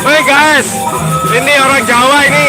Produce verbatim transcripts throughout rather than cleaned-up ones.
Woi guys, ini orang Jawa ini.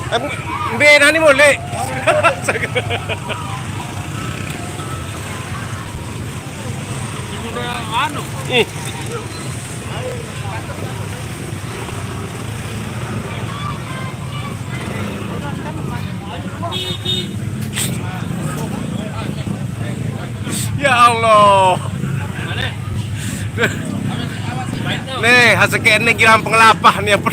Em, mbe nani mole. Ih. Ya Allah. Nih, hasil kene girang pengelapah nih apa.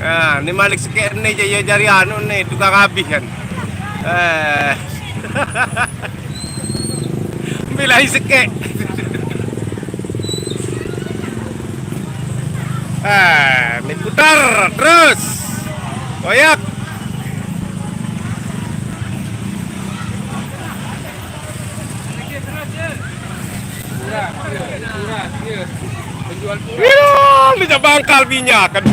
Nah, ini malik sekene jaya jari anu nih, tukang habis kan. Eh. Bilai seke. Ah, ini putar terus. Koyak. Iya, minyak bangkal minyak kan.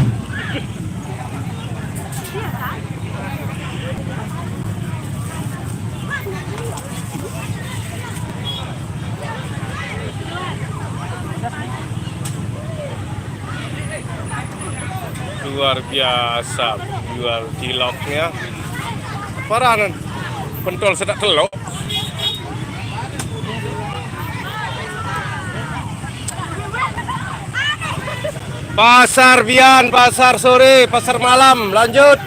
Luar biasa jual ciloknya. Paranan pentol sedak telok. Pasar Bian, pasar sore, pasar malam, lanjut.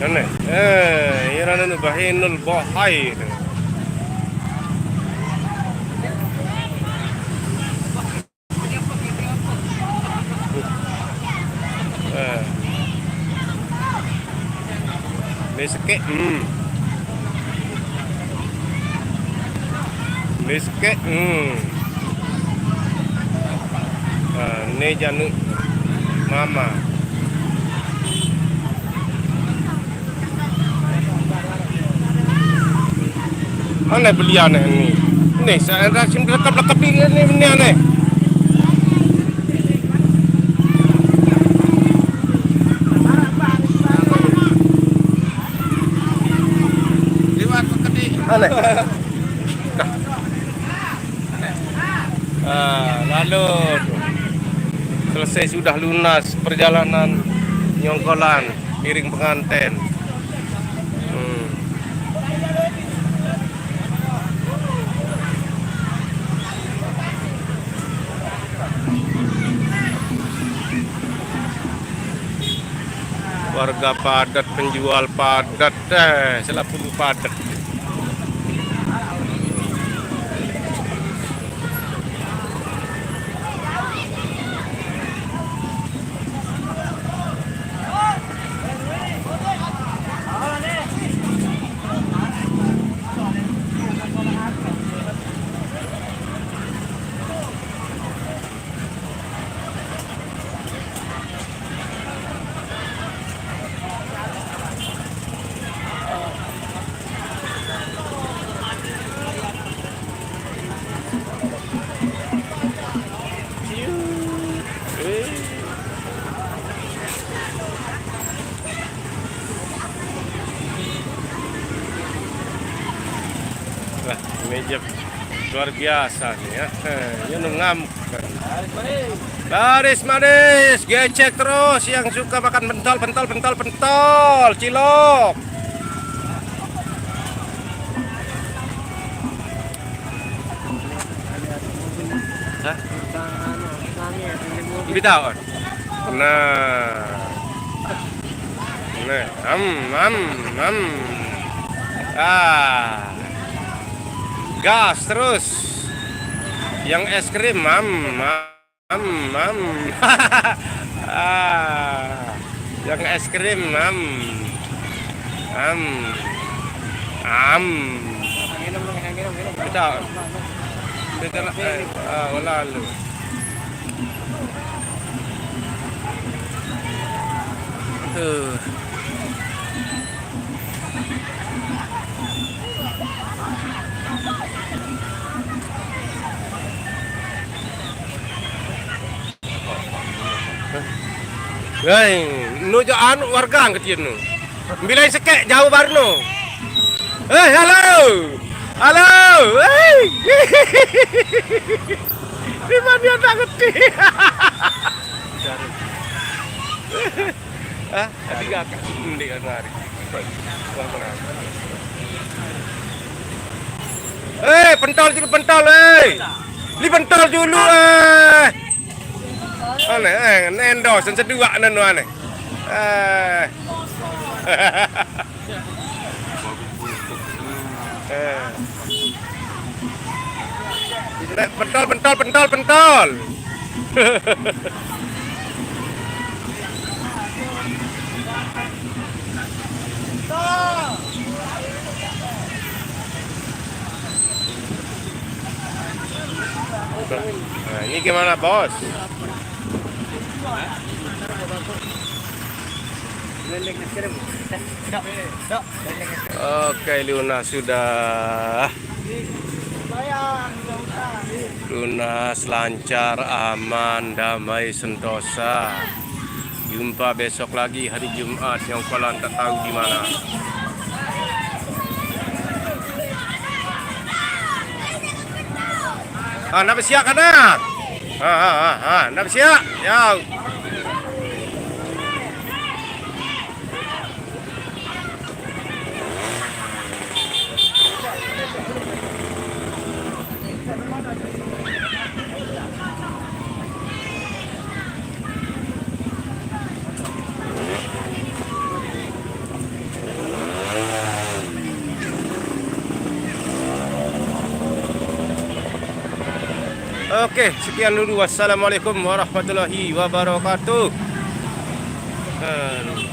Aneh. Eh, ira nanu bahinul bohai. Eh. Ni sekek, hmm. Ni sekek, hmm. Ah, ni janu mama. Aneh beli aneh ni. Ni, saya dah sim lekap-lekap ni, ni, ni aneh. Aneh. Ah, lalu selesai sudah lunas perjalanan nyongkolan, iring penganten. Hmm. Warga padat, penjual padat, eh, selalu padat. Wah, meja luar biasa ni, ya. Eh, ya, nungam. Laris manis, gecek terus yang suka makan pentol, pentol, pentol, pentol, cilok. Hah? Lebih tahu. Nah. Nah, am, am, am. Ah. Gas terus. Yang es krim, am, am, am. Ah. Yang es krim, am. Am. Am. Kita, kita, eh, ah, wala lu. Tuh. Hei, nu jo anu warga kecil nu. Bilai sekek jauh baru nu. Eh, halo. Halo. Hei. Di mana dia tak ngerti? Ah, tiga kali. Ini kan hari. Eh, pentol dulu, pentol, eh. Li pentol dulu, eh. Aneh, eh, nendos, yang kedua, anu, aneh. Eh. Eh. Pentol, pentol, pentol, pentol. Nah, ini gimana, Bos? Oke, lunas sudah. Lunas, lancar, aman, damai, sentosa. Jumpa besok lagi hari Jumat, nyongkolan tak tahu di mana. Ah, nak bersiap kan, ah? Ah, ah, ah, ah, nak bersiap? Ya. Oke, sekian dulu. Wassalamualaikum warahmatullahi wabarakatuh. Eh,